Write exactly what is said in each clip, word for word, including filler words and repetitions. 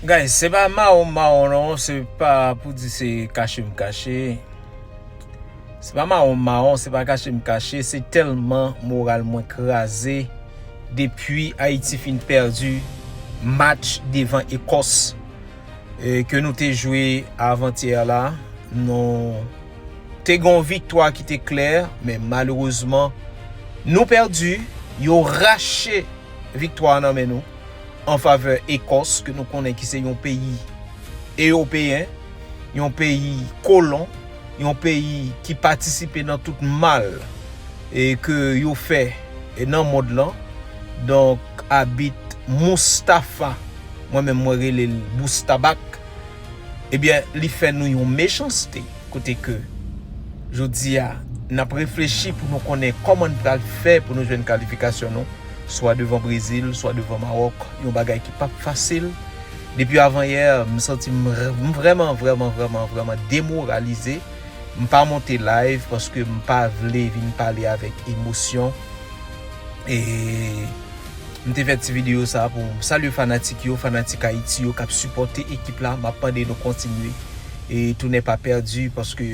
Guys, se pa mawon mawon non, se pa pou di se kache m kache. Se pa mawon mawon, se pa kache m kache, se tèlman moral mwen kraze depi Ayiti fin pèdi match devan Ekòs, e, ke nou te jwe avantyè la. Nou te gen yon viktwa ki te klè, men malerezman, nou pèdi. Yo rache viktwa a nan men nou an favè Ekòs, ke nou konnen ki se yon peyi ewopeyen, yon peyi kolon, yon peyi ki patisipe nan tout mal e ke yo fè e nan mond lan. Donk, abit Mustafa, mwen menm mwen rele l Boustabak, ebyen, li fè nou yon mechanste, kote ke jodi a, n ap reflechi pou nou konnen kòman n pral fè pou nou jwenn kalifikasyon nou, swa devan Brezil, swa devan Mawòk, yon bagay ki p ap fasil. Depi avanyè, m santi m, m vrèman, vrèman, vrèman, vrèman demoralize. M pa monte live paske m pa vle vin pale avèk emosyon. E m te fè ti videyo sa pou m salye fanatik yo, fanatik Ayiti yo k ap sipòte ekip la. M ap mande nou kontinye e tounen pa pèdi paske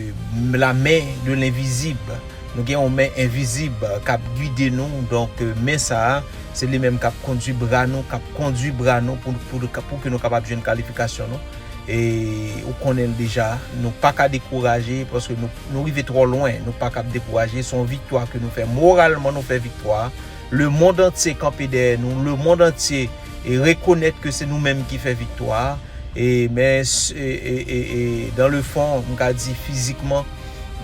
la main de l'invisible, nou gen yon men envizib k ap gide nou. Donk, men sa a, se li menm k ap kondui bra nou, k ap kondui bra nou pou, pou, pou ke nou kapab jwenn kalifikasyon nou. E ou konnen l deja, nou pa ka dekouraje paske nou, nou rive twò lwen, nou pa ka dekouraje. Se yon viktwa ke nou fè, moralman nou fè viktwa. Lemonn antye kanpe dèyè nou, lemonn antye e rekonèt ke se nou menm ki fè viktwa a. E, men, e, e, e, e, dans le fond, m ka di fizikman,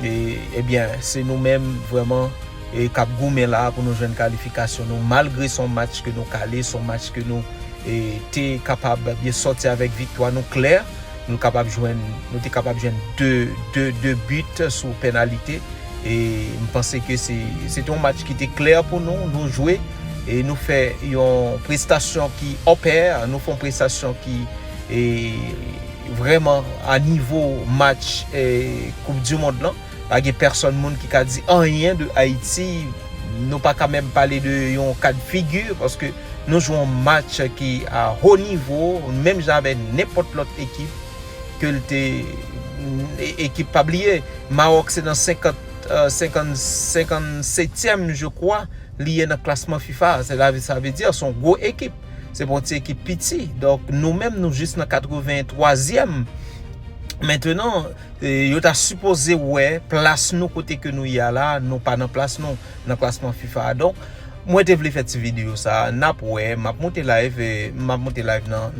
e, ebyen, se nou menm vrèman e k ap goumen la pou nou jwenn kalifikasyon nou, malgre se yon match ke nou kale, se yon match ke nou e, te kapab byen sòti avèk viktwa nou klè. Nou kapab jwenn, nou te kapab jwenn de, de, de bit sou penalite. E m panse ke se, se te yon match ki te klè pou nou, nou jwe e nou fè yon prestasyon ki hors pair, nou fè yon prestasyon ki e, vrèman a nivo match e, Koup di mond lan. Pa gen pèsòn moun ki ka di anyen de Ayiti. Nou pa ka menm pale de yon ka de figi paske nou jwe yon match ki a ho nivo, menm jan avèk nenpòt lòt ekip ke l te e, ekip. Pa bliye, Mawòk se nan senkant, e, senkant, senkannsetyèm, je crois, li ye nan klasman fifa. Se la, sa vle di, se yon gwo ekip. Se pa yon ti ekip piti. Donk, nou menm, nou jis nan katrevenntwazyèm. Mentenan, e, yo ta sipoze wè plas nou kote ke nou ye a la, nou pa nan plas nou, nan klasman fifa a. Donk, mwen te vle fè ti videyo sa a. N ap wè, m ap monte live, e, m ap monte live nan,